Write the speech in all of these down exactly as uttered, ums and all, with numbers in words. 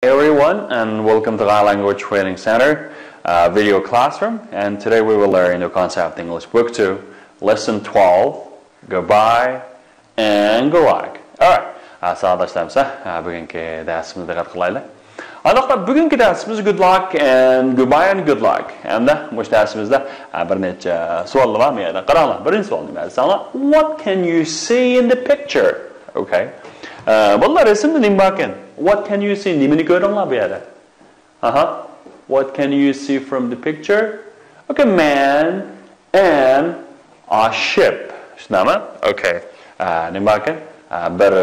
everyone, and welcome to Thai Language Training Center uh, video classroom. And today we will learn the concept English Book two, Lesson twelve, Goodbye and Good Luck. Alright, ساۋاقداشلىرىمىز، بۈگۈنكى دەرسىمىزگە دىققەت قىلايلى. ئانداقتا بۈگۈنكى دەرسىمىز Good Luck and Goodbye and Good Luck. ھەمدە مۇشۇ دەرسىمىزدە بىر نەچچە سوئاللار بار. مۇ يەردە قاراڭلار. بىرىنچى سوئال نېمە دېسەڭلار، What can you see in the picture? Okay. بالىلار، رەسىمدە نېمە باركەن؟ What can you see? نېمىنى كۆردۈڭلار بۇ يەردە؟ ئاھا. What can you see from the picture? Okay, man and a ship. شۇنداقمۇ؟ Okay. نېمە باركەن؟ بىر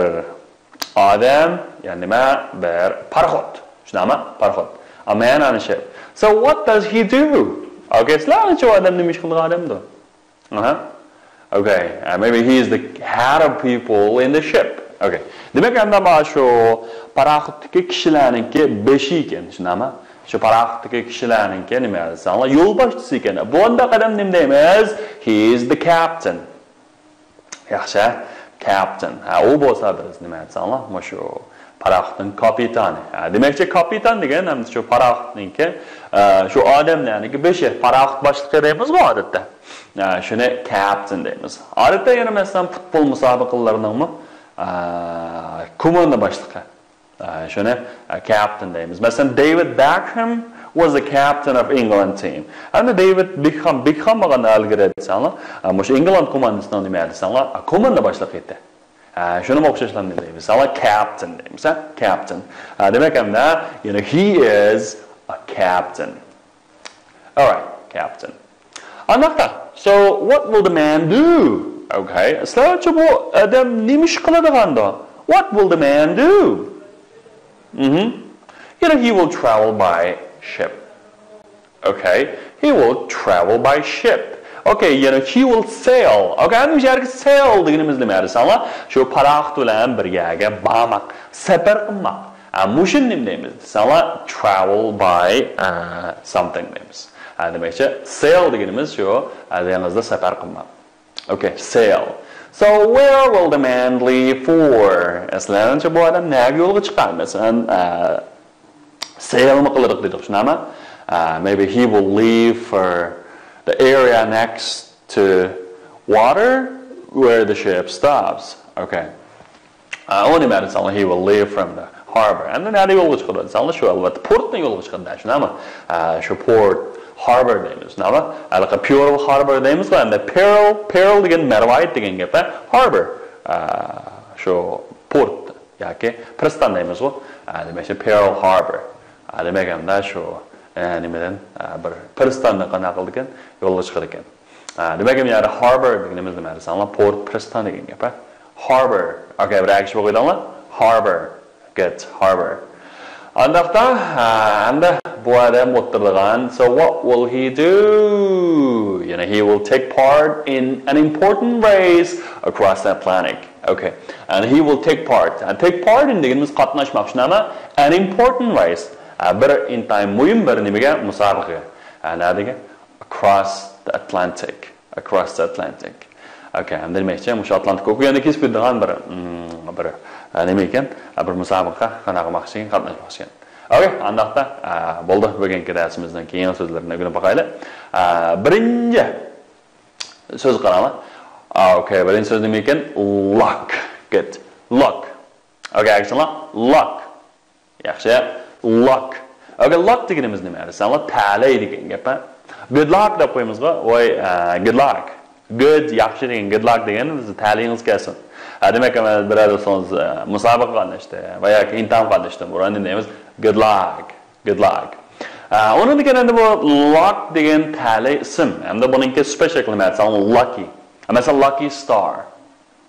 ئادەم، يەنى نېمە؟ بىر پاراخوت. شۇنداقمۇ؟ پاراخوت. A man on a ship. So what does he do? Okay, سىلەرنىڭچە ئۇ ئادەم نېمە ئىش قىلىدىغان ئادەمدۇ؟ ئاھا. Okay, uh, maybe he is the head of people in the ship. Okay. دېمەك، ئەمدى مانا شۇ پاراخوتتىكى كىشىلەرنىڭكى بېشى ئىكەن، شۇنداقمۇ؟ شۇ پاراخوتتىكى كىشىلەرنىڭكى نېمە دېسەڭلار، يولباشچىسى ئىكەن. بۇنداق ئادەم نېمە دەيمىز؟ He is the captain. ياخشى، كاپىتان. ھە، ئۇ بولسا بىز نېمە دېسەڭلار، مۇشۇ پاراخوتنىڭ كاپىتانى. ھە، دېمەكچى، كاپىتان دېگەن ھەم شۇ پاراخوتنىڭكى، ئە، شۇ ئادەملەرنىڭكى بېشى، پاراخوت باشلىقى دەيمىزغۇ ئادەتتە. ئە، شۇنى كاپىتان دەيمىز. ئادەتتە يەنە مەسىلەن پۇتبول مۇسابىقىلىرىنىڭمۇ، ئە، كوماندا باشلىقى. ئە، شۇنى، ئە، كاپىتان دەيمىز. مەسىلەن، David Beckham was the captain of England team. ئەمدى دېۋىد بېكخام، بېكخام بولغاندا ئىلگىرى دېسەڭلار، ئە، مۇشۇ ئىنگلاند كوماندىسىنىڭ نېمە دېسەڭلار، ئە، كوماندا باشلىقى ئىدى. ئە، شۇنىڭغا ئوخشاشلا نېمە دەيمىز دېسەڭلار، كاپىتان دەيمىز، ھە؟ كاپىتان. ئە، دېمەك ئەمدى، يەنى he is a captain. Alright, captain. ئانداقتا، so what will the man do? Okay, سىلەرچە بۇ ئادەم نېمە ئىش قىلىدىغاندۇ؟ What will the man do? Mm-hmm. You know, he will travel by ship. Okay, he will travel by ship. Okay, you know, he will sail. Okay, ئەمدى بۇ يەردىكى sail دېگىنىمىز نېمە دېسەڭلار؟ شۇ پاراخوت بىلەن بىر يەرگە بارماق، سەپەر قىلماق. ئە، مۇشۇنى نېمە دەيمىز دېسەڭلار، travel by ئە، something دەيمىز. ئە، دېمەكچى، sail دېگىنىمىز شۇ، ئە، دېڭىزدا سەپەر قىلماق. Okay, sail. So where will the man leave for? ئە، سىلەرنىڭچە بۇ ئادەم نەگە يولغا چىقار؟ مەسىلەن، ئە، سېيلمۇ قىلىدۇ دېدۇق، شۇنداقمۇ؟ ئە، maybe he will leave for the area next to water where the ship stops. Okay. ئە، ئۇ نېمە دېسەڭلار، he will leave from the harbor. ئەمدى نەدە يولغا چىقىدۇ دېسەڭلار، شۇ ئەلۋەتتە پورتتىن يولغا چىقىدۇ، شۇنداقمۇ؟ ئە، شۇ port، harbor دەيمىز، شۇنداقمۇ؟ ھېلىقى Pearl Harbor دەيمىزغۇ، ئەمدى Pearl، Pearl دېگەن مەرۋايىت دېگەن گەپ، ھە؟ Harbor. ئە، شۇ پورت ياكى پىرىستان دەيمىزغۇ. ئە، دېمەك، شۇ Pearl Harbor. ئە، دېمەك، ئەمدى شۇ، ئە، نېمىدىن، ئە، بىر پىرىستاندىن قانداق قىلىدىكەن؟ يولغا چىقىدىكەن. ئە، دېمەك، ئەمدى يەنە harbor دېگىنىمىز نېمە دېسەڭلار، پورت، پىرىستان دېگەن گەپ، ھە؟ Harbor. Okay، بىر ئەكشى بولغىيدىڭلار. Harbor. Good. Harbor. ئانداقتا، ئە، ئەمدى بۇ ئادەم ئولتۇرىدىغان. So what will he do? You know, he will take part in an important race across the Atlantic. Okay. And he will take part. And take part in دېگىنىمىز قاتناشماق، شۇنداقمۇ؟ An important race. ئە، بىر ئىنتايىن مۇھىم بىر نېمىگە؟ مۇسابىقىگە. ئە، نەدىگە؟ Across the Atlantic. Across the Atlantic. Okay، ئەمدى دېمەكچى، مۇشۇ ئاتلانتىك ئوكياننى كېسىپ كېتىدىغان بىر، مم، بىر، ئە، نېمە ئىكەن؟ ئە، بىر مۇسابىقىگە قانداق قىلماقچى ئىكەن؟ قاتناشماقچى ئىكەن. Okay، ئانداقتا، ئە، بولدى. بۈگۈنكى دەرسىمىزنىڭ كېيىنكى سۆزلىرىنى ئۆگىنىپ باقايلى. ئە، بىرىنچى سۆز قاراڭلار. ئا، okay، بىرىنچى سۆز نېمە ئىكەن؟ Luck. Good. Luck. Okay، ئەكسىڭلار. Luck. ياخشى. Luck. Okay، luck دېگىنىمىز نېمە دېسەڭلار، تەلەي دېگەن گەپ، ھە؟ Good luck دەپ قويىمىزغۇ. ۋاي، ئە، good luck. Good، ياخشى دېگەن، good luck دېگەن بىز تەلىيىڭىز كەلسۇن. ھە، دېمەك، بىرەر دوستىڭىز، ئە، مۇسابىقە قاتناشتى ۋە ياكى ئىمتىھان قاتناشتى. بۇنى دەيمىز good luck. Good luck. ئە، ئۇنىڭدىن كېيىن ئەمدى بۇ luck دېگەن تەلەي ئىسىم. ئەمدى بۇنىڭكى سۈپەت شەكلى نېمە دېسەڭلار، lucky. مەسىلەن، lucky star.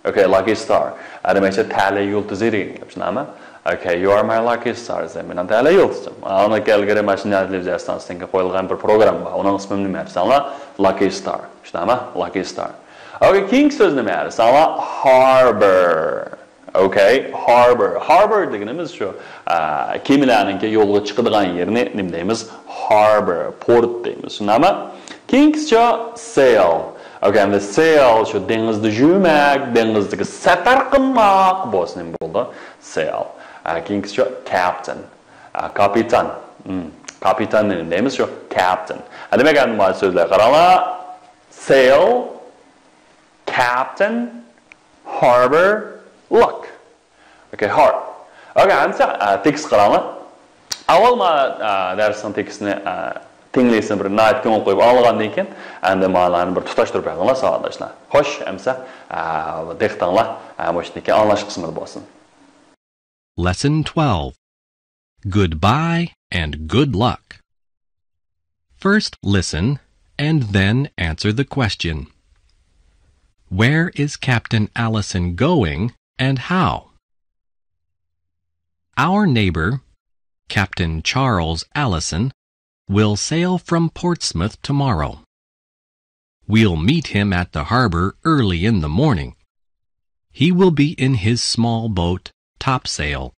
Okay، lucky star. ئە، دېمەكچى، تەلەي يۇلتۇزى دېگەن گەپ، شۇنداقمۇ؟ Okay, you are my lucky star. سەن مېنىڭ تەلەي يۇلتۇزۇم. ئۇنىڭدىن ئىلگىرى مانا شۇ تېلېۋىزىيە ئىستانسىسىدىن قويۇلغان بىر پروگرامما بار. ئۇنىڭ ئىسمى نېمە دېسەڭلار، Lucky Star. شۇنداقمۇ؟ Lucky Star. Okay، كېيىنكى سۆز نېمە دېسەڭلار، harbor. Okay, harbor. Harbor دېگىنىمىز شۇ، ئە، كېمىلەرنىڭكى يولغا چىقىدىغان يېرىنى نېمە دەيمىز؟ Harbor، port دەيمىز. شۇنداقمۇ؟ كېيىنكىسىچۇ؟ Sail. Okay، ئەمدى sail شۇ دېڭىزدا يۈرمەك، دېڭىزدىكى سەپەر قىلماق بولسا نېمە بولىدۇ؟ Sail. ئە، كېيىنكىسىچۇ؟ Captain. ئا، كاپىتان. مم. كاپىتان دېگەن نېمە شۇ؟ كاپتن. ھە، دېمەك، ئەمدى مانا سۆزلەرگە قاراڭلار. سېل، كاپتن، ھاربور، لوك. ئوكەي، ھارپ. ئوكەي، ئەمسە، ئا، تېكىست قاراڭلار. ئاۋۋال مانا، ئا، دەرسنىڭ تېكىستىنى، ئا، تىڭلىسىن بىر ناھايىتى كۆڭۈل قويۇپ ئاڭلىغاندىن كېيىن، ئەمدى مانىلارنى بىر تۇتاشتۇرۇپ بېقىڭلار، ساۋاقداشلار. خوش، ئەمسە، ئا، دىققىتىڭلار، ئا، مۇشۇندىن كېيىن ئاڭلاش قىسمىدا بولسۇن. Lesson twelve. Goodbye and good luck. First listen and then answer the question. Where is Captain Allison going and how? Our neighbor, Captain Charles Allison, will sail from Portsmouth tomorrow. We'll meet him at the harbor early in the morning. He will be in his small boat, Topsail.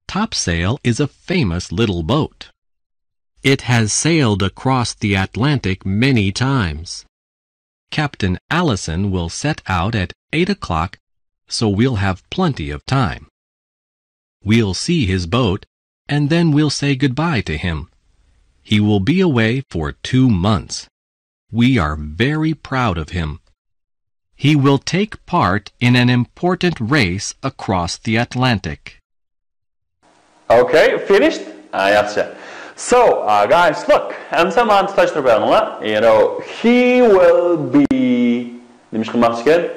Topsail is a famous little boat. It has sailed across the Atlantic many times. Captain Allison will set out at eight o'clock, so we'll have plenty of time. We'll see his boat, and then we'll say goodbye to him. He will be away for two months. We are very proud of him. He will take part in an important race across the Atlantic. Okay, finished? ئا، ياخشى. So, uh, guys, look. ئەمسە مانا تۇتاشتۇرۇپ بېرىڭلار. You know, he will be. نېمە ئىش قىلماقچىكەن?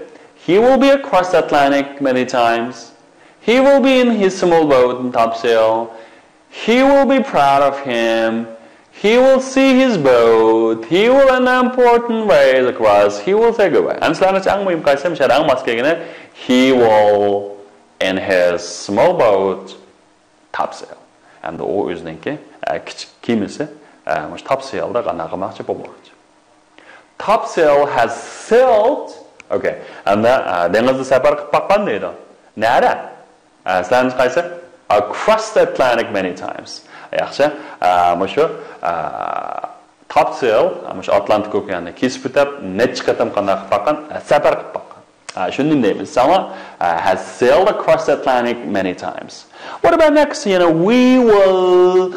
He will be across Atlantic many times. He will be in his small boat in Topsail. He will be proud of him. He will see his boat. He will an important ways across. He will say goodbye. ئەمسىلەرنىڭ ئەڭ مۇھىم قايسى؟ مۇشۇ يەردە ئەڭ ماس كەلگىنى he will in his small boat topsail. ئەمدى ئۇ ئۆزىنىڭكى، ئە، كىچىك كېمىسى، ئە، مۇشۇ تاپسېيلدا قانداق قىلماقچى؟ بولماقچى. Topsail has sailed. Okay. ئەمدى، ئە، دېڭىزدا سەپەر قىلىپ باققان دەيدۇ. نەدە؟ ئە، سىلەرنىڭ قايسى؟ Across the Atlantic many times. ياخشى. ئە، مۇشۇ، ئە، تاپسېيل، ئە، مۇشۇ ئاتلانتىك ئوكياننى كېسىپ ئۆتۈپ، نەچچە قېتىم قانداق قىلىپ باققان؟ ئە، سەپەر قىلىپ باققان. ئە، شۇندىمۇ دەيمىز. ساڭا، ئە، has sailed across the Atlantic many times. What about next? You know, we will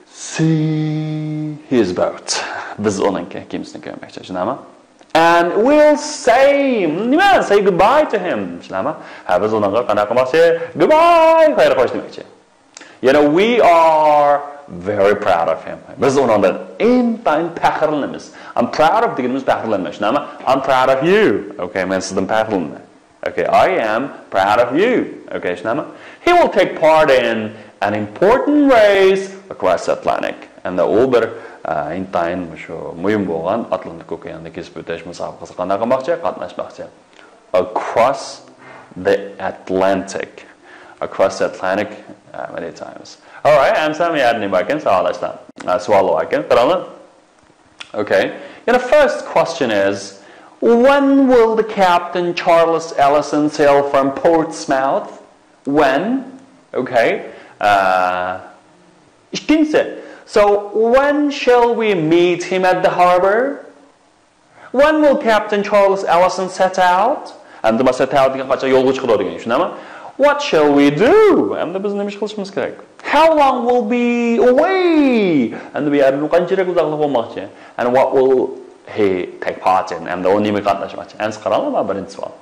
see his boat. بىز ئۇنىڭكى كېمىسىنى كۆرمەكچى، شۇنداقمۇ؟ And we'll say، نېمە؟ Say goodbye to him. شۇنداقمۇ؟ ھە، بىز ئۇنىڭغا قانداق قىلماقچى؟ Goodbye، خەير خوش دېمەكچى. You know, we are very proud of him. بىز ئۇنىڭدىن ئىنتايىن پەخىرلىنىمىز. I'm proud of دېگىنىمىز پەخىرلەنمەك، شۇنداقمۇ؟ I'm proud of you. Okay، مەن سىزدىن پەخىرلىنىمەن. Okay, I am proud of you. Okay، شۇنداقمۇ؟ He will take part in an important race across Atlantic. ئەمدى ئۇ بىر، ئە، ئىنتايىن شۇ مۇھىم بولغان ئاتلانتىك ئوكياننى كېسىپ ئۆتۈش مۇسابىقىسىگە قانداق قىلماقچى؟ قاتناشماقچى. Across the Atlantic. Across the Atlantic, uh, many times. All right, ئەمسە يەنە نېمە باركەن؟ ساۋاقداشلار. ئە، سوئال باركەن. قاراڭلار. Okay. You know, first question is, when will the Captain Charles Ellison sail from Portsmouth? When? Okay. ئە، ئىككىنچىسى. So, when shall we meet him at the harbor? When will Captain Charles Ellison set out? ئەمدى مانا set out دېگەن قاچان يولغا چىقىدۇ دېگەن، شۇنداقمۇ؟ What shall we do? ئەمدى بىز نېمە ئىش قىلىشىمىز كېرەك؟ How long will be away? ئەمدى بۇ يەردىن قانچىلىك ئۇزاقلىق بولماقچى؟ And what will he take part in? ئەمدى ئۇ نېمىگە قاتناشماقچى؟ ئەمسە قاراڭلار، مانا بىرىنچى سوئال.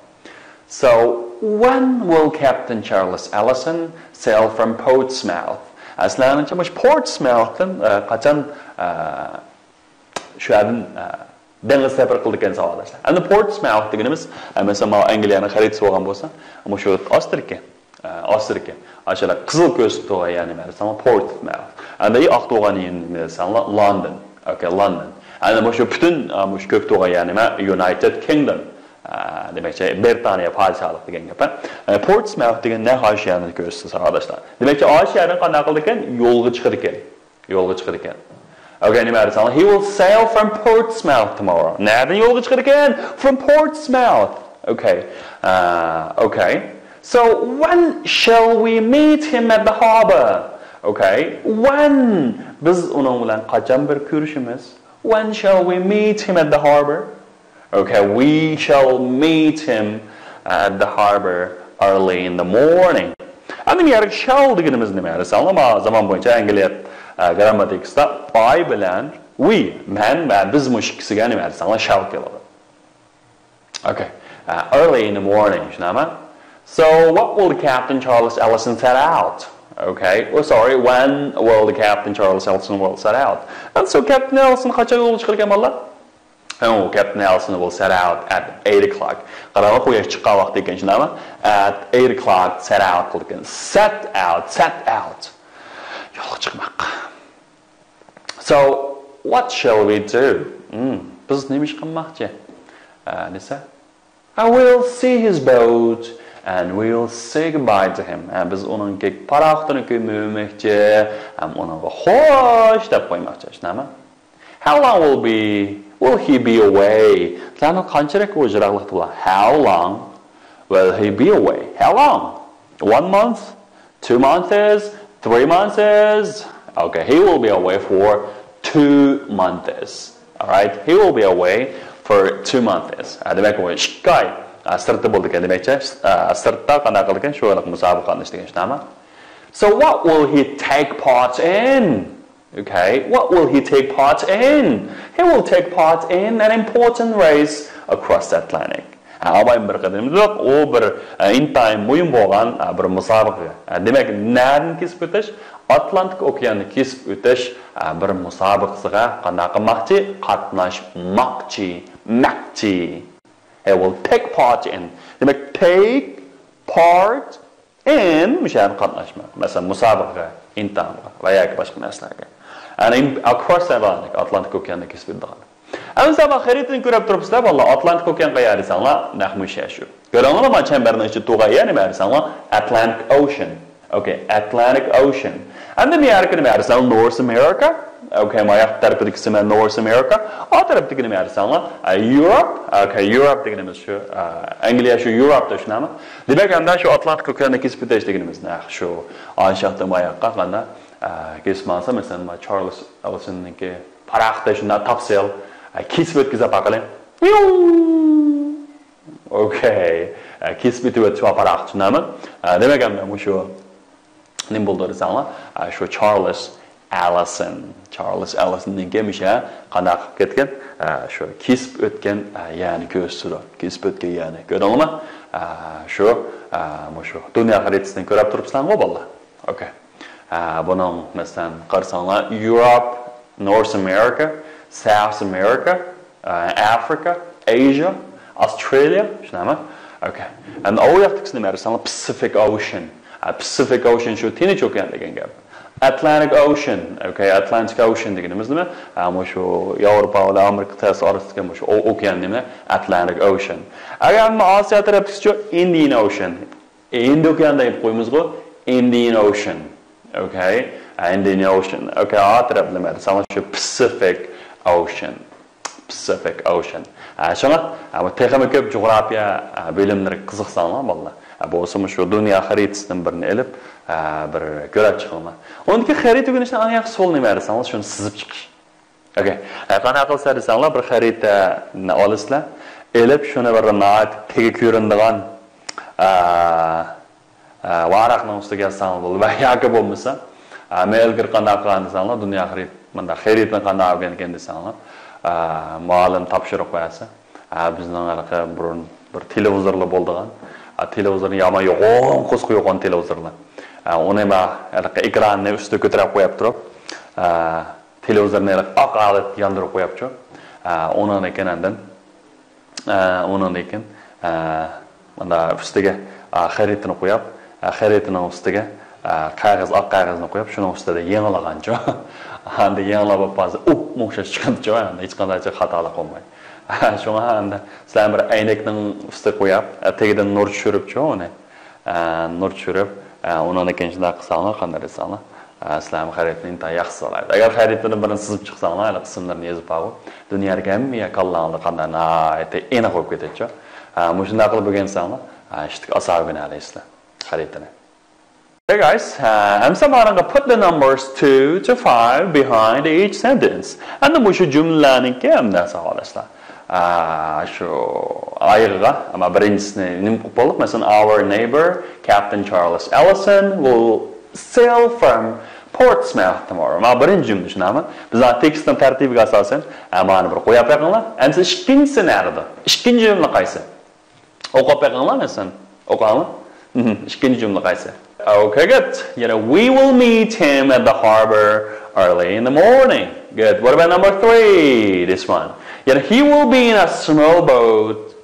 So, when will Captain Charles Ellison sail from Portsmouth? ئەسلىنىڭچە مۇشۇ پورتسماوتتىن، ئە، قاچان، ئە، شۇ يەردىن، ئە، دېڭىز سەپىرى قىلىدىكەن ساۋاقداشلار. ئەمدى پورتسماوت دېگىنىمىز، ئە، مەسىلەن، مانا ئەنگلىيەنىڭ خەرىتىسى بولغان بولسا، مۇشۇ ئاستىدىكى، ئە، ئاستىدىكى، ئاشۇنداق قىزىل كۆرسىتىپ تۇرغان يەرنى دېسەڭلار، پورتسماوت. ئەمدى ئاق تۇرغان يەرنى دېسەڭلار، لوندون. ئوكەي، لوندون. ئەمدى مۇشۇ پۈتۈن، ئە، مۇشۇ كۆپ تۇرغان يەر نېمە؟ يۇنايتېد كىڭدوم. ئە، دېمەكچى، بىرىتانىيە پادىشاھلىقى دېگەن گەپ، ھە؟ ئە، پورتسماوت دېگەن نەق ئاشۇ يەرنى كۆرسىتىدۇ ساۋاقداشلار. دېمەكچى، ئاشۇ يەردىن قانداق قىلىدىكەن؟ يولغا چىقىدىكەن. يولغا چىقىدىكەن. ئوكەي، نېمە دېسەڭلار؟ He will sail from Portsmouth tomorrow. نەدىن يولغا چىقىدىكەن؟ From Portsmouth. ئوكەي. ئە، ئوكەي. So, when shall we meet him at the harbour? ئوكەي. When؟ بىز ئۇنىڭ بىلەن قاچان بىر كۆرۈشىمىز؟ When shall we meet him at the harbour? Okay, we shall meet him at the harbour early in the morning. ئەمدى بۇ يەردىكى shall دېگىنىمىز نېمە دېسەڭلار، ما زامان بويىچە ئەنگلىيە، ئە، گرامماتىكىسىدا I بىلەن we، مەن ۋە بىز مۇشۇ ئىككىسىگە نېمە دېسەڭلار، shall كېلىدۇ. Okay. Uh, early in the morning، شۇنداقمۇ؟ So, what will the Captain Charles Ellison set out? Okay. Oh, sorry. When will the Captain Charles Ellison will set out? And so, Captain Ellison قاچان يولغا چىقىدىكەن، بالىلار؟ Oh, Captain Ellison will set out at eight o'clock. قاراڭلار، قۇياش چىققان ۋاقتى ئىكەن، شۇنداقمۇ؟ At eight o'clock set out قىلىدىكەن. Set out، set out. يولغا چىقماق. So, what shall we do? Hmm, بىز نېمە ئىش قىلماقچى؟ ئە، دېسە، I will see his boat and we'll say goodbye to him. ئە، بىز ئۇنىڭ كېك-، پاراخوتىنى كۆرمەكچى ھەم ئۇنىڭغا خوش دەپ قويماقچى، شۇنداقمۇ؟ How long will be, will he be away? سىلەرنىڭ قانچىلىك ئۇ يىراقلىقتا بولار؟ How long will he be away? How long? One month? Two months is, three months is, okay, he will be away for two months. All right, he will be away for two months. ئە، دېمەك، ئۇ ئىككى ئاي، ئە، سىرتتا بولىدىكەن، دېمەكچى. ئە، سىرتتا قانداق قىلىدىكەن؟ شۇ مۇسابىقە قاتنىشىدىكەن، شۇنداقمۇ؟ So what will he take part in? Okay, what will he take part in? He will take part in an important race across the Atlantic. ھە، ئاۋايمۇ بىر قېتىملىق، ئۇ بىر، ئە، ئىنتايىن مۇھىم بولغان، ئە، بىر مۇسابىقە. ئە، دېمەك، نەدىن كېسىپ ئۆتۈش؟ ئاتلانتىك ئوكياننى كېسىپ ئۆتۈش، ئە، بىر مۇسابىقىسىغا قانداق قىلماقچى؟ قاتناشماقچى. ماقچى. He will take part in. دېمەك، take part in، مۇشۇ يەردە قاتناشماق. مەسىلەن، مۇسابىقىگە، ئىمتىھانغا ۋە ياكى باشقا نەرسىلەرگە. And in, across Atlantic، ئاتلانتىك ئوكياننى كېسىپ ئۆتىدىغان. ئەمسە ما خەرىتىنى كۆرۈپ تۇرۇپسىلەر، بالىلار، ئاتلانتىك ئوكيان قەيەر دېسەڭلار، نەق مۇشۇ يەر شۇ. كۆرۈڭلار، ما چەمبەرنىڭ ئىچى تۇغان يەر نېمە دېسەڭلار، Atlantic Ocean. Okay, Atlantic Ocean. ئەمدى مۇ يەركى نېمە دېسەڭلار، North America. Okay، ماياق تەرىپىدىكىسى مەن North America. ئا تەرەپتىكى نېمە دېسەڭلار، ئە، Europe. Okay، Europe دېگىنىمىز شۇ، ئە، ئەنگلىيە شۇ Europe دا شۇنداقمۇ؟ دېمەك، ئەمدى شۇ ئاتلانتىك ئوكياننى كېسىپ ئۆتۈش دېگىنىمىز نەق شۇ. ئاشاقتا ماياققا قانداق، ئە، كېسىپ ماڭسا، مەسىلەن، ما چارلىس ئېلىسوننىڭكى پاراخوتى شۇنداق تاپسىل، ئە، كېسىپ ئۆتكۈزۈپ باقىلى. Okay. ئە، كېسىپ ئۆتۈۋېتىش ۋە پاراخوت شۇنداقمۇ؟ ئە، دېمەك، ئەمدى مۇشۇ نېمە بولدى دېسەڭلار؟ ئە، شۇ چارلىس ئەلىسون. چارلىس ئەلىسوندىن كېيىن مۇشۇ قانداق قىلىپ كەتكەن؟ ئە، شۇ كېسىپ ئۆتكەن، ئە، يەرنى كۆرسىتىدۇ. كېسىپ ئۆتكەن يەرنى. كۆردۈڭلارمۇ؟ ئە، شۇ، ئە، مۇشۇ دۇنيا خەرىتىسىنى كۆرۈپ تۇرۇپسىلەرغۇ، بالىلار. Okay. ئە، بۇنىڭ، مەسىلەن، قارىساڭلار، Europe، North America، South America، ئە، Africa، Asia، Australia، شۇنداقمۇ؟ Okay. ئەمدى ئۇ ياقتىكىسىنى نېمە دېسەڭلار، Pacific Ocean. ئە، Pacific Ocean شۇ تىنچ ئوكيان دېگەن گەپ. Atlantic Ocean، okay، Atlantic Ocean دېگىنىمىز نېمە؟ ئە، مۇشۇ ياۋروپا بىلەن ئامېرىكا قىتئەسى ئارىسىدىكى مۇشۇ ئو-، ئوكيان نېمە؟ Atlantic Ocean. ئەگەر ئاسىيا تەرەپتىكىچۇ، Indian Ocean. ھىندى ئوكيان دەپ قويىمىزغۇ، Indian Ocean. Okay، Indian Ocean. Okay، ئا تەرەپ نېمە دېسەڭلار، شۇ Pacific Ocean. Pacific Ocean. ئە، شۇڭا، ئە، بۇ تېخىمۇ كۆپ جۇغراپىيە، ئە، بۆلۈملىرىگە قىزىقساڭلار، بالىلار. ئە، بولسىمۇ شۇ دۇنيا خەرىتىسىدىن بىرنى ئېلىپ، ئە، بىر كۆرۈپ چىقىڭلار. ئۇنىڭدىكى خەرىتە ئۆگىنىشنىڭ ئەڭ ياخشى ئۇسۇلى نېمە دېسەڭلار، شۇنى سىزىپ چىقىش. Okay. ئە، قانداق قىلىسىلەر دېسەڭلار، بىر خەرىتىنى ئالىسىلەر، ئېلىپ شۇنى بىر ناھايىتى تېگى كۆرۈنىدىغان، ئە، ئە، ۋاراقنىڭ ئۈستىگە يازساڭلار بولىدۇ. ۋە ياكى بولمىسا، ئە، مەن ئىلگىرى قانداق قىلغان دېسەڭلار، دۇنيا خەرىت-، مۇنداق خەرىتىنى قانداق ئۆگەنگەن دېسەڭلار، ئە، مۇئەللىم تاپشۇرۇق بەرسە، ئە، بىزنىڭ ھېلىقى بۇرۇن بىر تېلېۋىزورلار بولىدىغان، ئە، تېلېۋىزورنى يامان يوغان، قورسىقى يوغان تېلېۋىزورلار. ئە، ئۇنى ما ھېلىقى ئېكراننى ئۈستىگە كۆتۈرۈپ قويۇپ تۇرۇپ، ئە، تېلېۋىزورنى ھېلىقى ئاق ھالەتتە ياندۇرۇپ قويۇپچۇ. ئە، ئۇنىڭدىن كېيىن ئاندىن ئە، ئۇنىڭدىن كېيىن، ئە، مۇنداق ئۈستىگە، ئە، خەرىتىنى قويۇپ، ئە، خەرىتىنىڭ ئۈستىگە، ئە، قەغەز، ئاق قەغەزنى قويۇپ، شۇنىڭ ئۈستىدە يېڭىلىغانچۇ. ئاندىن يېڭىلاپ بولۇپ قالسا، ئوپمۇ ئوخشاش چىقىدىچۇ، ئەمدى ھېچقانداق خاتالىق بولمايدۇ. شۇڭا ئەمدى سىلەر بىر ئەينەكنىڭ ئۈستىگە قويۇپ، ئە، تېگىدىن نۇر چۈشۈرۈپچۇ ئۇنى. ئە، نۇر چۈشۈرۈپ، ئە، ئۇنىڭدىن كېيىن شۇنداق قىلساڭلار، قانداق دېسەڭلار. ئە، سىلەرمۇ خەرىتىنى ئىنتايىن ياخشى ساقلايدۇ. ئەگەر خەرىتىنى بىرنى سىزىپ چىقساڭلار، ھېلىقى ئىسىملىرىنى يېزىپ بارغۇ. دۇنيادىكى ھەممە يەر كاللاڭلاردا قانداق ناھايىتى ئېنىق بولۇپ كېتىدىچۇ. ئە، مۇشۇنداق قىلىپ ئۆگەنسەڭلار، ئە، ئىشتىك ئاسان ئۆگىنەلەيسىلەر خەرىتىنى. Okay, guys. ئە، ئەمسە ماڭا put the numbers two to five behind each sentence. ئەمدى مۇشۇ جۈملىلەرنىڭكى ئەمدى ساۋاقداشلار. ئا، شۇ ئايىغىغا، ئەمما بىرىنچىسىنى نېمە قىلىپ بولدۇق؟ مەسىلەن، our neighbor, Captain Charles Ellison, will sail from Portsmouth tomorrow. مانا بىرىنچى جۈملە، شۇنداقمۇ؟ بىز تېكىستنىڭ تەرتىپىگە ئاساسەن، ئە، مانا بىر قويۇپ بېقىڭلار. ئەمدى ئىككىنچىسى نەدە؟ ئىككىنچى جۈملە قايسى؟ ئوقۇپ بېقىڭلار، مەسىلەن. ئوقۇڭلار. مهم. ئىككىنچى جۈملە قايسى؟ Okay, good. You know, we will meet him at the harbor early in the morning. Good. What about number three? This one. You know, he will be in a small boat,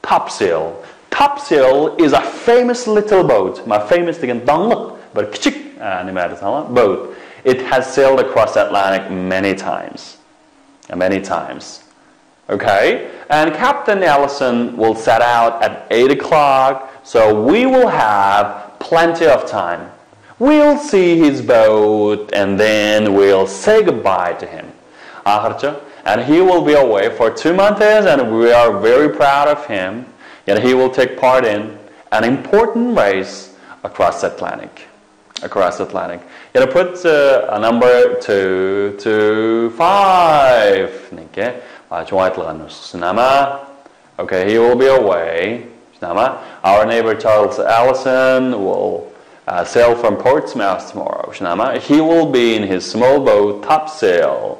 Topsail. Topsail is a famous little boat. مانا famous دېگەن داڭلىق، بىر كىچىك، ئە، نېمە دېسەڭلار، boat. It has sailed across the Atlantic many times. Many times. Okay? And Captain Ellison will set out at eight o'clock, so we will have plenty of time. We'll see his boat and then we'll say goodbye to him. ئاخىرچە، and he will be away for two months and we are very proud of him. And he will take part in an important race across Atlantic. Across Atlantic. Yana put, uh, a number two to five. نىڭكى، مانا چوڭايتىلغان نۇسخىسى نېمە؟ Okay, he will be away. شۇنداقمۇ؟ Our neighbor Charles Ellison will, uh, sail from Portsmouth tomorrow. شۇنداقمۇ؟ He will be in his small boat, Topsail.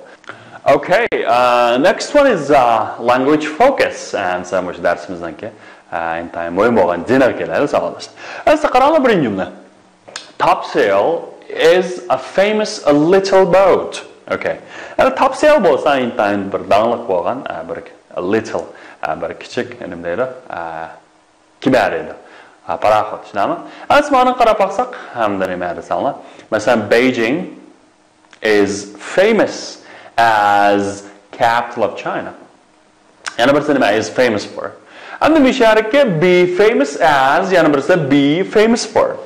Okay, uh, next one is, uh, language focus. And so مۇشۇ دەرسىمىزنىڭكى، uh, ئىنتايىن مۇھىم بولغان دېنىغا كېلەيلى، ساۋاقداشلار. ئەمدى قاراڭلار بىرىنچى جۈملە. Topsail is a famous little boat. Okay. يەنى Topsail بولسا ئىنتايىن بىر داڭلىق بولغان، ئە، بىر little، ئە، بىر كىچىك، نېمە دەيدۇ؟ ئە، كېمە دەيدۇ. ئە، پاراخوت، شۇنداقمۇ؟ ئەمدى مانا قاراپ باقساق، ھەمدە نېمە دېسەڭلار؟ مەسىلەن، Beijing is famous as capital of China. يەنە بىرسى نېمە؟ Is famous for. ئەمدى مۇشۇ يەردىكى be famous as، يەنە بىرسى be famous for.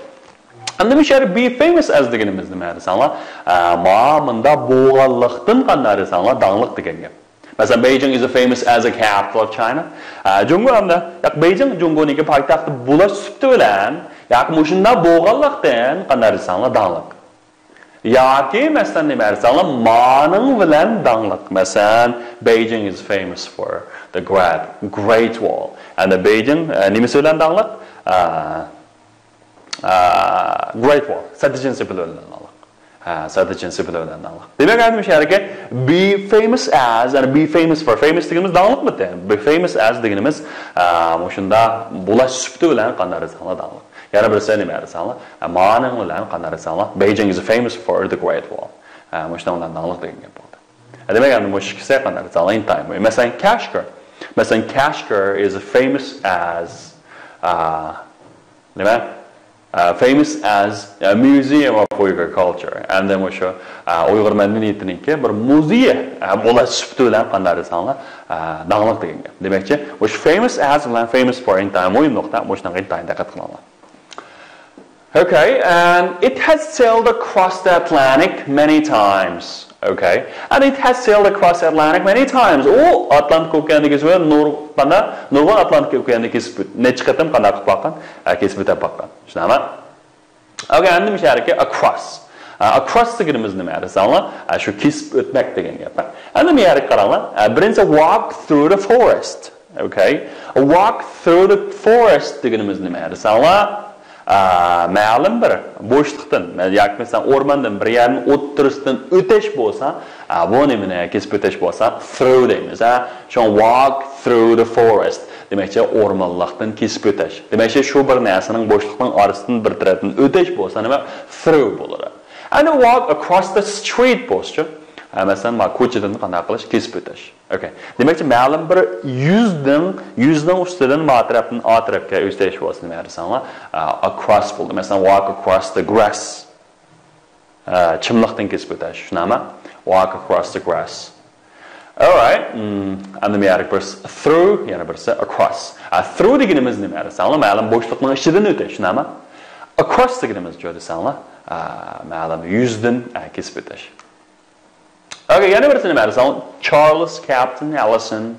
ئەمدى مۇشۇ يەردە be famous as دېگىنىمىز نېمە دېسەڭلار؟ ئە، ما، مۇندا بولغانلىقتىن قانداق دېسەڭلار، داڭلىق دېگەن گەپ. مەسىلەن، Beijing is famous as a capital of China. ئە، جۇڭگو ئەمدى، ياق، بېيجىڭ جۇڭگونىڭكى پايتەختى بولۇش سۈپىتى بىلەن، ياكى مۇشۇنداق بولغانلىقتىن قانداق دېسەڭلار، داڭلىق. ياكى، مەسىلەن، نېمە دېسەڭلار، مانىڭ بىلەن داڭلىق. مەسىلەن، Beijing is famous for the Great, Great Wall. ئەمدى بېيجىڭ، ئە، نېمىسى بىلەن داڭلىق؟ ئە، ئە، Great Wall. سەددىچىن سېپىلى بىلەن داڭلىق. ھە، سەددىچىن سېپىلى بىلەن داڭلىق. دېمەك، ئەمدى مۇشۇ يەرگە be famous as، يەنى be famous for. Famous دېگىنىمىز داڭلىقمىدى؟ Be famous as دېگىنىمىز، ئە، مۇشۇندا بولاش سۈپىتى بىلەن قانداق دېسەڭلار داڭلىق. يەنە بىرسى نېمە دېسەڭلار؟ ئە، مانىڭ بىلەن قانداق دېسەڭلار؟ Beijing is famous for the Great Wall. ئە، مۇشۇنىڭ بىلەن داڭلىق دېگەن گەپ بولدى. ئە، دېمەك، ئەمدى مۇشۇ ئىككىسى قانداق دېسەڭلار، ئىنتايىن مۇھىم. مەسىلەن، Kashgar. مەسىلەن، Kashgar is famous as، ئە، نېمە؟ ئە، famous as a museum of Uyghur culture. ئەمدى مۇشۇ، ئە، ئۇيغۇر مەدەنىيىتىنىڭكى بىر مۇزېيى، ئە، بولاش سۈپىتى بىلەن قانداق دېسەڭلار، ئە، داڭلىق دېگەن گەپ. دېمەكچى، مۇشۇ famous as بىلەن famous for ئىنتايىن مۇھىم نۇقتا، مۇشۇنىڭغا ئىنتايىن دىققەت قىلىڭلار. Okay, and it has sailed across the Atlantic many times. Okay, and it has sailed across the Atlantic many times. ئۇ ئاتلانتىك ئوكيانىنى كېسىپ، نۇر-، قانداق، نۇرغۇن ئاتلانتىك ئوكيانىنى كېسىپ، نەچچە قېتىم قانداق قىلىپ باققان؟ ئە، كېسىپ ئۆتۈپ باققان. شۇنداقمۇ؟ Okay, ئەمدى مۇشۇ يەردىكى across. ئە، across دېگىنىمىز نېمە دېسەڭلار؟ ئە، شۇ كېسىپ ئۆتمەك دېگەن گەپ. ئەمدى بۇ يەرگە قاراڭلار. ئە، بىرىنچى، walk through the forest. Okay. Walk through the forest دېگىنىمىز نېمە دېسەڭلار؟ ئا، مەلۇم بىر بوشلۇقتىن، ياكى مەسىلەن، ئورماندىن بىر يەرنىڭ ئوتتۇرىسىدىن ئۆتۈش بولسا، ئا، بۇ نېمىنى كېسىپ ئۆتۈش بولسا، through دەيمىز، ھە. شۇڭا walk through the forest. دېمەكچى، ئورمانلىقتىن كېسىپ ئۆتۈش. دېمەكچى، شۇ بىر نەرسىنىڭ، بوشلۇقنىڭ ئارىسىدىن بىر تەرەپتىن ئۆتۈش بولسا، نېمە؟ Through بولىدۇ. ئەنە walk across the street بولسىچۇ؟ ھە، مەسىلەن، ما كوچىدىن قانداق قىلىش؟ كېسىپ ئۆتۈش. Okay. دېمەكچى، مەلۇم بىر يۈزدىن، يۈزنىڭ ئۈستىدىن ما تەرەپتىن ئا تەرەپكە ئۆتۈش بولسا نېمە دېسەڭلار، ئە، across بولدى. مەسىلەن، walk across the grass. ئە، چىملىقتىن كېسىپ ئۆتۈش. شۇنداقمۇ؟ Walk across the grass. Alright. Hmm، ئەمدى مۇبارەك بىرسى through، يەنە بىرسى across. ئە، through دېگىنىمىز نېمە دېسەڭلار، مەلۇم بوشلۇقنىڭ ئىچىدىن ئۆتۈش. شۇنداقمۇ؟ Across دېگىنىمىز نېمە دېسەڭلار، ئە، مەلۇم يۈزدىن، ئە، كېسىپ ئۆتۈش. Okay، يەنە بىرسى نېمە دېسەڭ، Charles Captain Ellison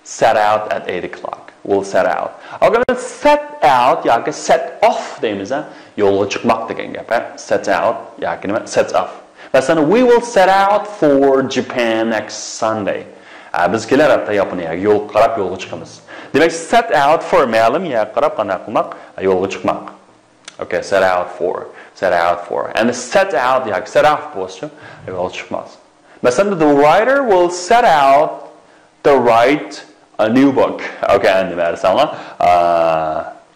set out at eight o'clock. Will set out. Okay، set out ياكى set off دەيمىز، ھە؟ يولغا چىقماق دېگەن گەپ، ھە؟ Set out ياكى نېمە؟ Set off. مەسىلەن، we will set out for Japan next Sunday. ھە، بىز كېلەر ھەپتە ياپونىيەگە يولغا قاراپ يولغا چىقىمىز. دېمەك، set out for مەلۇم يەرگە قاراپ قانداق قىلماق؟ يولغا چىقماق. Okay, set out for, set out for. And set out ياكى set off بولسىچۇ؟ يولغا چىقماس. مەسىلەن، the writer will set out to write a new book. Okay، ئەمدى مەرساڭلار.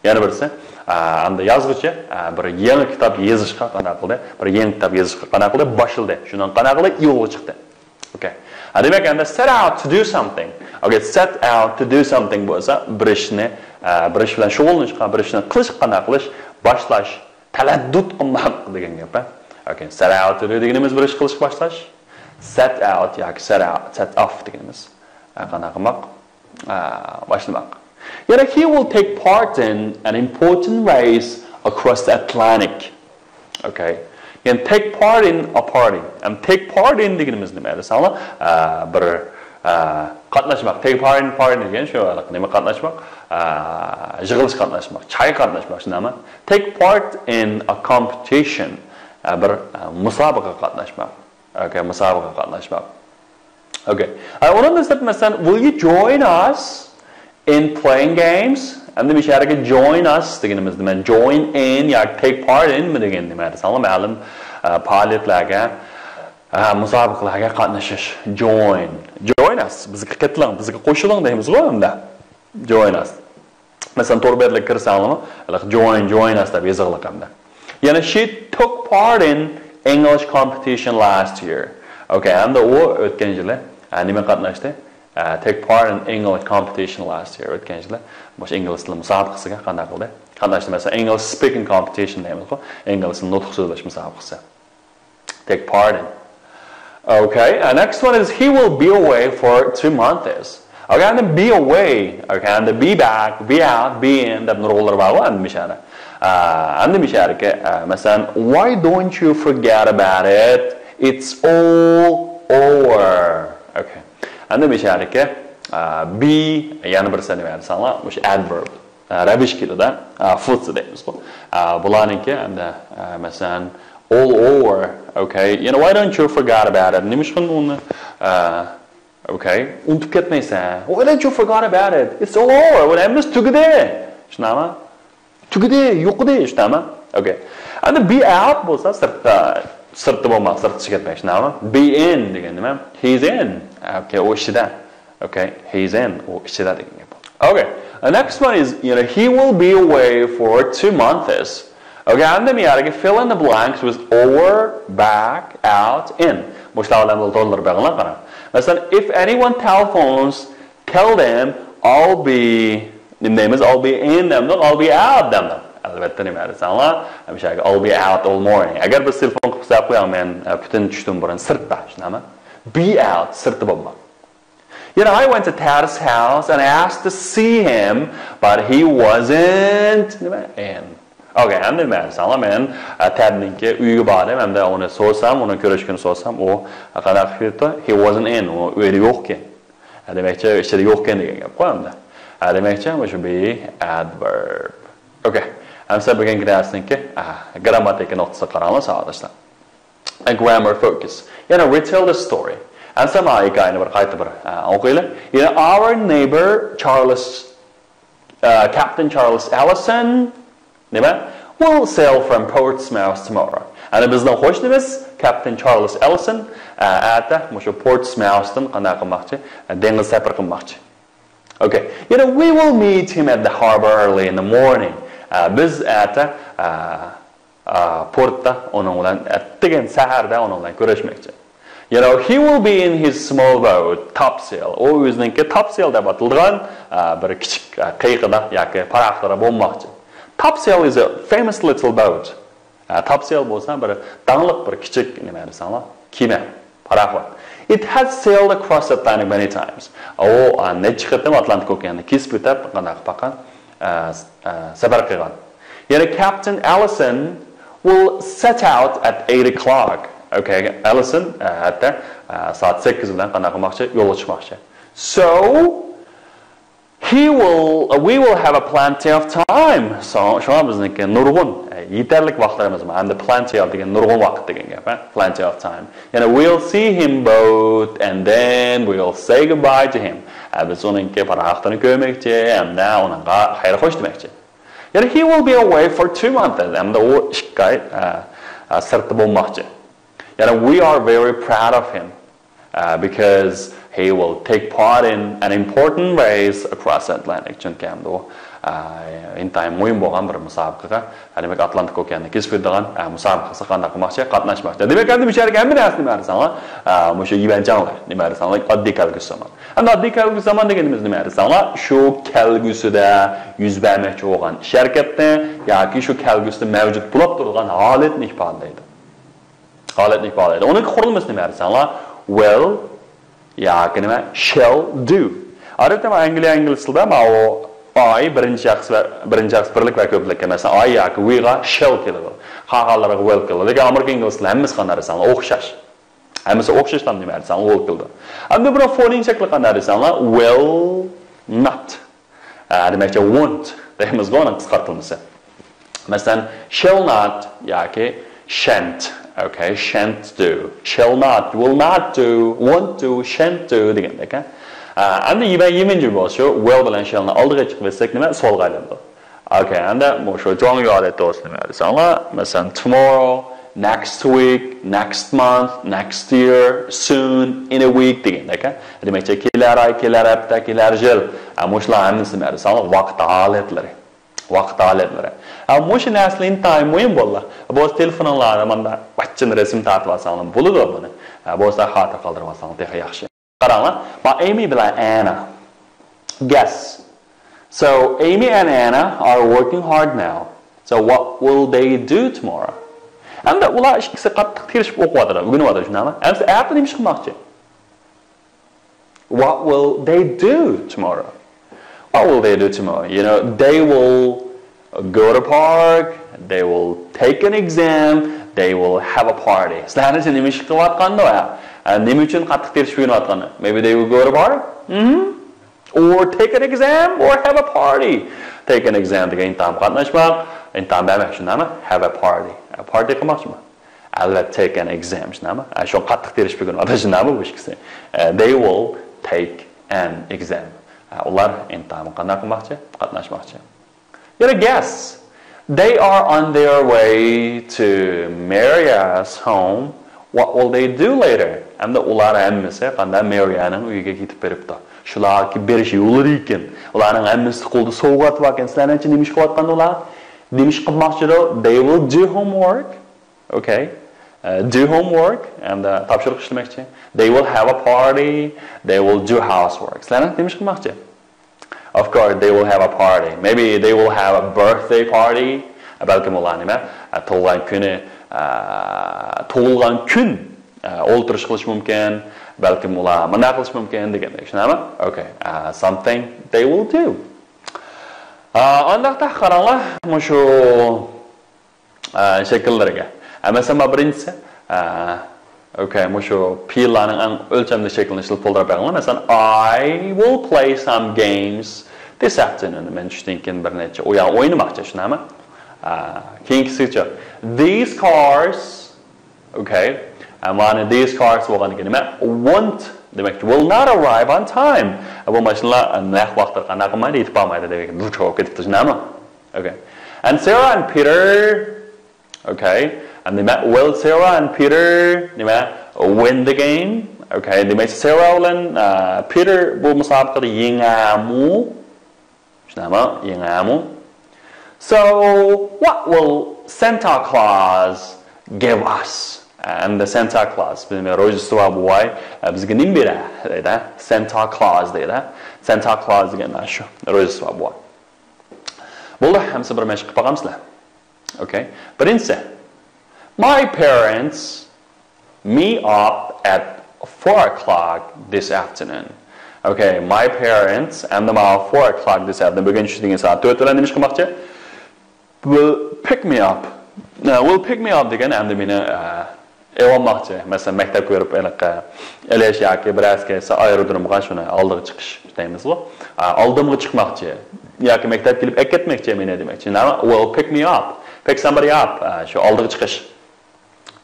يەنە بىرسى، ئەمدى يازغۇچى بىر يېڭى كىتاب يېزىشقا قانداق قىلدى؟ بىر يېڭى كىتاب يېزىشقا قانداق قىلدى؟ باشلىدى. شۇنىڭ قانداق قىلدى؟ يولغا چىقتى. Okay. ھە، دېمەك، ئەمدى set out to do something. Okay، set out to do something بولسا، بىر ئىشنى، ئە، بىر ئىش بىلەن شۇغۇللىنىشقا، بىر ئىشنى قىلىشقا قانداق قىلىش، باشلاش، تەلەددۇت قىلماق دېگەن گەپ. Okay، set out to do دېگىنىمىز بىر ئىش قىلىشقا باشلاش. Set out ياكى set out، set off دېگىنىمىز، ئە، قانداق قىلماق؟ ئە، باشلىماق. يەنە he will take part in an important race across the Atlantic. Okay. يەنى take part in a party. ئەمدى take part in دېگىنىمىز نېمە دېسەڭلار؟ ئە، بىر، ئە، قاتناشماق. Take part in party دېگەن شۇ نېمە قاتناشماق؟ ئە، يىغىلىش قاتناشماق، چايغا قاتناشماق، شۇنداقمۇ؟ Take part in a competition. ئە، بىر، ئە، مۇسابىقىگە قاتناشماق. Okay، مۇسابىقىگە قاتناشماق. Okay. ئە، ئۇنىڭدىن سىرت، مەسىلەن، will you join us in playing games؟ ئەمدى مۇشەرگە join us دېگىنىمىز نېمە؟ Join in ياكى take part in مۇ دېگەن نېمە دېسەڭلار، مەلۇم، ئە، پائالىيەتلەرگە، ئە، مۇسابىقىلەرگە قاتنىشىش. Join. Join us. بىزگە قېتىلىڭ، بىزگە قوشۇلۇڭ دەيمىزغۇ ئەمدى. Join us. مەسىلەن، تور بەتلەرگە كىرسەڭلارمۇ، ھېلىقى join، join us دەپ يېزىقلىق ئەمدى. يەنە she took part in English competition last year. Okay، ھەمدە ئۇ ئۆتكەن يىلى، ئە، نېمە قاتناشتى؟ ئە، take part in English competition last year. ئۆتكەن يىلى مۇشۇ ئىنگلىز تىلى مۇسابىقىسىگە قانداق قىلدى؟ قاتناشتى. مەسىلەن، English speaking competition دەيمىزغۇ، ئىنگلىز تىلى نۇتۇق سۆزلەش مۇسابىقىسى. Take part in. Okay, and next one is he will be away for two months. Okay، ئەمدى be away. Okay، ئەمدى be back, be out, be in دەپ نۇرغۇنلىرى بارغۇ ئەمدى مىشەدە. ئە، ئەمدى مىشەدىكى، ئە، مەسىلەن، why don't you forget about it? It's all over. Okay. ئەمدى مىشەدىكى، ئە، be، يەنە بىر سەنە بەرسەڭلار، مۇشۇ adverb. ئە، رەۋىش كېلىدۇ. ئە، فۇتسى دەيمىزغۇ. ئە، بۇلارنىڭكى ئەمدى، ئە، مەسىلەن، all over. Okay. يەنە why don't you forget about it? نېمىشقا ئۇنى، ئە، okay، ئۇنتۇپ كەتمەيسەن. Why don't you forget about it? It's all over. بۇ ھەممىسى تۈگىدى. شۇنداقمۇ؟ تۈگىدى، يوقىدى، شۇنداقمۇ؟ Okay. ئەمدى be out بولسا سىرتتا، سىرتتا بولماق، سىرتقا چىقىپ كەتمەك، شۇنداقمۇ؟ Be in دېگەن نېمە؟ He's in. Okay، ئۇ ئىچىدە. Okay، he's in، ئۇ ئىچىدە دېگەن گەپ. Okay, the next one is, you know, he will be away for two months. Okay، ئەمدى مۇ يەرگە fill in the blanks with over, back, out, in. مۇشۇلار بىلەن تولدۇرۇپ بېقىڭلار، قاراڭ. مەسىلەن، if anyone telephones, tell them I'll be، نېمە دەيمىز؟ I'll be in دەمدۇق، I'll be out دەمدۇق. ئەلۋەتتە، نېمە دېسەڭلار، مۇشۇ يەرگە I'll be out all morning. ئەگەر بىز تېلېفون قىلىپ ساپ قوياڭ، مەن، ئە، پۈتۈن چۈشتىن بۇرۇن سىرتتا، شۇنداقمۇ؟ Be out، سىرتتا بولماق. You know, I went to Tad's house and I asked to see him, but he wasn't نېمە؟ In. Okay، ئەمدى مەن ساڭا، مەن، ئە، تەدنىڭكى ئۆيىگە باردىم، ھەمدە ئۇنى سورىسام، ئۇنى كۆرۈشكىنى سورىسام، ئۇ قانداق قىلىپ كېتىپتۇ؟ He wasn't in، ئۇ ئۆيدە يوقكەن. ھە، دېمەكچى، ئىچىدە يوقكەن دېگەن گەپقۇ ئەمدى. ھە، دېمەكچى، مۇشۇ be adverb. Okay. ئەمسە بۈگۈنكى دەرسنىڭكى، ئە، گرامماتىكا نۇقتىسىغا قاراڭلار، ساۋاقداشلار. A grammar focus. يەنە retell the story. ئەمسە مانا ھېكايىنى بىر قايتا بىر، ئە، ئوقۇيلى. يەنە our neighbor Charles، ئە، Captain Charles Ellison، نېمە؟ Will sail from Portsmouth tomorrow. ئەنە بىزنىڭ قوشنىمىز Captain Charles Ellison، ئە، ئەتە مۇشۇ پورتسماۋستىن قانداق قىلماقچى؟ ئە، دېڭىز سەپىرى قىلماقچى. Okay. يەنە we will meet him at the harbour early in the morning. ئە، بىز ئەتە، ئە، ئا، پورتتا ئۇنىڭ بىلەن ئەتىگەن سەھەردە ئۇنىڭ بىلەن كۆرۈشمەكچى. You know, he will be in his small boat, topsail. ئۇ ئۆزىنىڭكى topsail دەپ ئاتىلىدىغان، ئا، بىر كىچىك، ئا، قېيىقىدا ياكى پاراخوتىدا بولماقچى. Topsail is a famous little boat. ئا، topsail بولسا بىر داڭلىق بىر كىچىك نېمە دېسەڭلار، كېمە. پاراخوت. It has sailed across the Atlantic many times. ئۇ، ئا، نەچچە قېتىم ئاتلانتىك ئوكياننى كېسىپ ئۆتۈپ، قانداق باققان، ئا، ئا، سەپەر قىلغان. يەنە Captain Ellison will set out at eight o'clock. Okay، Ellison، ئا، ھەتتا، ئا، سائەت سەككىز بىلەن قانداق قىلماقچى؟ يولغا چىقماقچى. So, He will, we will have a plenty of time. شۇڭا بىزنىڭكى نۇرغۇن، يېتەرلىك ۋاقىتلىرىمىز بار. ھەمدە plenty of دېگەن نۇرغۇن ۋاقىت دېگەن گەپ. Plenty of time. يەنى we'll see him both and then we'll say goodbye to him. بىز ئۇنىڭكى پاراخوتىنى كۆرمەكچى ھەمدە ئۇنىڭغا خەير خوش دېمەكچى. يەنى he will be away for two months. ھەمدە ئۇ ئىككى ئاي سىرتتا بولماقچى. يەنى we are very proud of him. Because he will take part in an important race across Atlantic. چۈنكى ئەمدى ئۇ ئىنتايىن مۇھىم بولغان بىر مۇسابىقىگە، دېمەك، ئاتلانتىك ئوكياننى كېسىپ ئۆتىدىغان مۇسابىقىسىگە قانداق قىلماقچى؟ قاتناشماقچى. دېمەك، ئەمدى مۇشۇ يەردىكى ھەممە نەرسە نېمە دېسەڭلار، مۇشۇ يىۋەنچاڭلار نېمە دېسەڭلار، ئاددىي كەلگۈسى زامان. ئەمدى ئاددىي كەلگۈسى زامان دېگىنىمىز نېمە دېسەڭلار، شۇ كەلگۈسىدە يۈز بەرمەكچى بولغان ئىش ھەرىكەتنى ياكى شۇ كەلگۈسىدە مەۋجۇت بولۇپ تۇرىدىغان ھالەتنى ئىپادىلەيدۇ. ھالەتنى ئىپادىلەيدۇ. ئۇنىڭ قۇرۇلمىسىنى نېمە دېسەڭلار، will ياكى نېمە، shall do. ئادەتتە ئەنگلىيە ئىنگلىز تىلىدا ماۋۇ I بىرىنچى شەخس ۋە بىرىنچى شەخس بىرلىك ۋە كۆپلۈككە، مەسىلەن، I ياكى we غا shall كېلىدۇ. قالغانلىرىغا will كېلىدۇ. لېكىن ئامېرىكا ئىنگلىز تىلى ھەممىسى قانداق دېسەڭلار ئوخشاش. ھەممىسى ئوخشاشلا نېمە دېسەڭلار will كېلىدۇ. ئەمدى بۇنىڭ فونېم شەكلى قانداق دېسەڭلار، will not. ئە، دېمەكچى، won't دەيمىزغۇ، ئۇنىڭ قىسقارتىلمىسى. مەسىلەن، shall not ياكى shan't. Okay, shan't do. Shall not, will not do, won't do, shan't do دېگەندەك. ئە، ئەمدى يىمەن يىمىنجى بولسا، will بىلەن shall نى ئالدىغا چىقىپ بەرسەك نېمە؟ سوئالغا ئايلىنىدۇ. Okay, ئەمدى مۇشۇ جۇڭيۇ ھالەتتە بولسا نېمە دېسەڭلار؟ مەسىلەن، tomorrow، next week، next month، next year، soon، in a week دېگەندەك. دېمەكچى، كېلەر ئاي، كېلەر ھەپتە، كېلەر يىل. ئە، مۇشۇلار ھەممىسى نېمە دېسەڭلار؟ ۋاقىت ھالەتلىرى. ۋاقىت ھالەتلىرى. ئە، مۇشۇ نەرسىلەر ئىنتايىن مۇھىم بالىلار. بولسا تېلېفونۇڭلاردا مانا ۋاچچىنى رەسىم تارتىۋالساڭلار بولىدۇ بۇنى. ئە، بولسا خاتىرە قالدۇرۇۋالساڭلار تېخى ياخشى. قاراڭلار، ما ئېمى بىلەن ئەنا. Guess. So, Amy and Anna are working hard now. So, what will they do tomorrow? ئەمدى ئۇلار ئىككىسى قاتتىق تىرىشىپ ئوقۇۋاتىدۇ، ئۆگىنىۋاتىدۇ، شۇنداقمۇ؟ ئەمدى ئەتە نېمە ئىش قىلماقچى؟ What will they do tomorrow? What will they do tomorrow? You know, they will go to park, they will take an exam, they will have a party. سىلەرنىڭچە نېمە ئىش قىلىۋاتقاندۇ؟ نېمە ئۈچۈن قاتتىق تىرىشىپ ئۆگىنىۋاتقاندۇ؟ Maybe they will go to park. Mm-hmm. Or take an exam or have a party. Take an exam دېگەن ئىمتىھانغا قاتناشماق، ئىمتىھان بەرمەك، شۇنداقمۇ؟ Have a party. Party قىلماقچىمۇ؟ ئەلۋەتتە، take an exam، شۇنداقمۇ؟ شۇ قاتتىق تىرىشىپ ئۆگىنىۋاتىدۇ، شۇنداقمۇ؟ بۇ ئىككىسى. They will take an exam. ئۇلار ئىمتىھانغا قانداق قىلماقچى؟ قاتناشماقچى. You're a guess. They are on their way to Maria's home. What will they do later? ئەمدى ئۇلار ھەممىسى قانداق مارىيانىڭ ئۆيىگە كېتىپ بېرىپتۇ. شۇلارغا بېرىش يولىدا ئىكەن. ئۇلارنىڭ ھەممىسى قولىدا سوۋغات باركەن. سىلەرنىڭچە نېمە ئىش قىلىۋاتقاندۇ ئۇلار؟ نېمە ئىش قىلماقچىدۇ؟ They will do homework. Okay. Do homework. ئەمدى تاپشۇرۇق ئىشلىمەكچى. They will have a party. They will do housework. سىلەرنىڭ نېمە ئىش قىلماقچى؟ Of course, they will have a party. Maybe they will have a birthday party. بەلكىم ئۇلار نېمە؟ تۇغۇلغان كۈنى، تۇغۇلغان كۈن ئولتۇرۇش قىلىشى مۇمكىن. بەلكىم ئۇلار مۇنداق قىلىشى مۇمكىن دېگەندەك. شۇنداقمۇ؟ Okay. Something they will do. ئانداقتا قاراڭلار، مۇشۇ ئە، شەكىللىرىگە. ئە، مەسىلەن، مانا بىرىنچىسى، ئە، okay، مۇشۇ پېئىللارنىڭ ئەڭ ئۆلچەملىك شەكلىنى ئىشلىتىپ تولدۇرۇپ بەرگەن. مەسىلەن، I will play some games this afternoon. مەن چۈشتىن كېيىن بىر نەچچە ئويۇن ئوينىماقچى، شۇنداقمۇ؟ ئە، كېيىنكىسىچۇ؟ These cars، okay. ئە، مانا these cars بولغاندىكىن نېمە؟ Won't، دېمەك، will not arrive on time. ئە، بۇ ماشىنىلار، ئە، نەق ۋاقىتتا قانداق قىلمايدۇ؟ يېتىپ بارمايدۇ دېگەن، بۇ چوقۇپ كېتىپتۇ، شۇنداقمۇ؟ Okay. And Sarah and Peter, okay. And نېمە؟ Will Sarah and Peter نېمە؟ Win the game. Okay. دېمەك، سارا بىلەن، ئە، پېتېر بۇ مۇسابىقىدە يېڭەمۇ؟ شۇنداقمۇ؟ يېڭەمۇ؟ So, what will Santa Claus give us? And the Santa Claus، بىلمەيمەن، روژدېستۋا بوۋاي، ئە، بىزگە نېمە بېرە دەيدۇ. Santa Claus دەيدۇ. Santa Claus دېگەن شۇ، روژدېستۋا بوۋاي. بولدى، ھەممىسى بىر مەشىق قىلىپ باقامسىلەر. Okay. بىرىنچىسى. My parents meet up at four o'clock this afternoon. Okay, my parents ئەمدى ماڭا four o'clock this afternoon. بۈگۈن چۈشتىن كېيىن سائەت تۆت بىلەن نېمە ئىش قىلماقچى؟ Will pick me up. Now, will pick me up دېگەن ئەمدى مېنى، ئە، ئېلىۋالماقچى. مەسىلەن، مەكتەپكە بېرىپ ھېلىقى ئېلىش ياكى بىرەرسى كەلسە ئايرودرومغا شۇنى ئالدىغا چىقىش دەيمىزغۇ. ئا، ئالدىمغا چىقماقچى. ياكى مەكتەپكە كېلىپ ئەكەتمەكچى مېنى دېمەكچى. نېمە؟ Will pick me up. Pick somebody up. ئا، شۇ ئالدىغا چىقىش.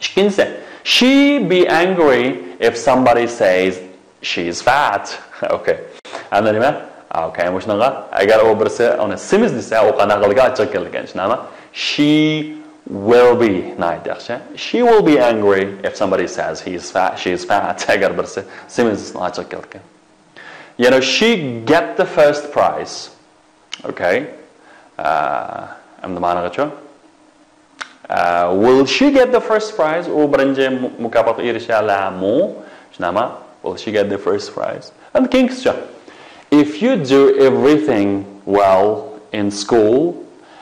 ئىككىنچىسى، she be angry if somebody says she's fat. Okay. ئەمدى نېمە؟ Okay، مۇشۇنىڭغا، ئەگەر ئۇ بىرسى ئۇنى سېمىز دېسە، ئۇ قانداق قىلىدىكەن؟ ئاچچىق كېلىدىكەن، شۇنداقمۇ؟ She will be، ناھايىتى ياخشى. She will be angry if somebody says he's fat, she's fat. ئەگەر بىرسى سېمىز دېسە، ئاچچىق كېلىدىكەن. You know, she get the first prize. Okay. ئە، ئەمدى مانىغىچۇ؟ ئە، will she get the first prize? ئۇ بىرىنچى مۇ-، مۇكاپاتقا ئېرىشەلەمۇ؟ شۇنداقمۇ؟ Will she get the first prize? ئەمدى كېيىنكىسىچۇ؟ If you do everything well in school,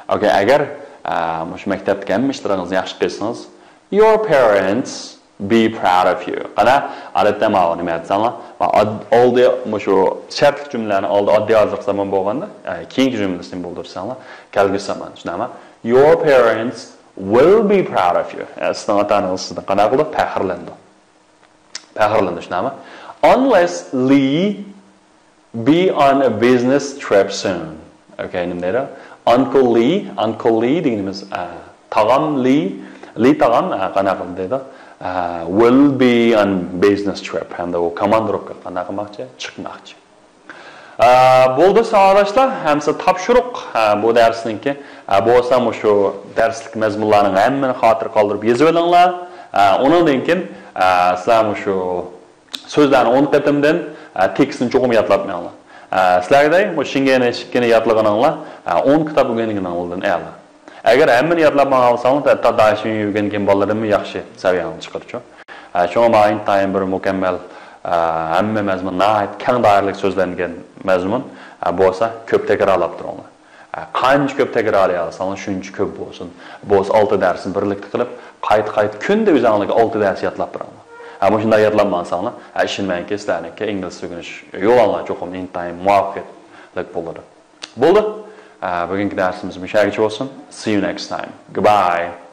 okay, ئەگەر، ئە، مۇشۇ مەكتەپتىكى ھەممە ئىشلىرىڭىزنى ياخشى قىلسىڭىز، your parents be proud of you. قانا، ئادەتتە ماۋۇ نېمە دېسەڭلار، ما-، ئاد-، ئالدى مۇشۇ شەرتلىك جۈملىلەرنى ئالدى ئاددىي ھازىرقى زامان بولغاندا، ئە، كېيىنكى جۈملىسىنى بولدۇرساڭلار، كەلگۈسى زامان، شۇنداقمۇ؟ Your parents will be proud of you. ئە، سىزنىڭ ئاتا-ئانىڭىز سىزدىن قانداق قىلىدۇ؟ پەخىرلىنىدۇ. پەخىرلىنىدۇ، شۇنداقمۇ؟ Unless Lee be on a business trip soon. Okay، نېمە دەيدۇ؟ Uncle Lee، Uncle Lee دېگىنىمىز، ئە، تاغام لى، لى تاغام، ئە، قانداق قىلدى دەيدۇ؟ ئە، will be on business trip. ھەمدە ئۇ كوماندىروپكىغا قانداق قىلماقچى؟ چىقماقچى. ئە، بولدى، ساۋاقداشلار، ھەممىسى تاپشۇرۇق. ئە، بۇ دەرسنىڭكى. ئە، بولسا مۇشۇ دەرسلىك مەزمۇنلارنىڭ ھەممىنى خاتىرە قالدۇرۇپ يېزىۋېلىڭلار. ئە، ئۇنىڭدىن كېيىن، ئە، سىلەر مۇشۇ سۆزلەرنى ئون قېتىمدىن، ئە، تېكىستنى چوقۇم يادلاپ مېڭىڭلار. ئە، سىلەرگە دەي، مۇشۇ شېڭگەننى ئىككىنى يادلىغىنىڭلار، ئە، ئون كىتاب ئۆگەنگىنىڭلاردىن ئەلا. ئەگەر ھەممىنى يادلاپ ماڭالىساڭلار، ھەتتا داشىنى ئۆگەنگەن بالىلاردىنمۇ ياخشى سەۋىيەڭلارنى چىقىرىدۇ. ئە، شۇڭا مانا ئىنتايىن بىر مۇكەممەل، ئە، ھەممە مەزمۇن ناھايىتى كەڭ دائىرىلىك سۆزلەنگەن مەزمۇن، ئە، بولسا كۆپ تەكرارلاپ تۇرۇڭلار. ئە، قانچە كۆپ تەكرارلىيالىساڭلار، شۇنچە كۆپ بولسۇن. بولسا ئالتە دەرسنى بىرلىكتە قىلىپ، قايتا-قايتا كۈندە ئۆزۈڭلارغا ئالتە دەرس يادلاپ بېرىڭلار. ئە، مۇشۇنداق يادلاپ ماڭساڭلار، ئە، ئىشىنىمەنكى، سىلەرنىڭكى ئىنگلىزچە ئۆگىنىش يولۇڭلار چوقۇم ئىنتايىن مۇۋەپپەقىيەتلىك بولىدۇ. بولدى. ئە، بۈگۈنكى دەرسىمىز مۇشۇ يەرگىچە بولسۇن. See you next time. Goodbye.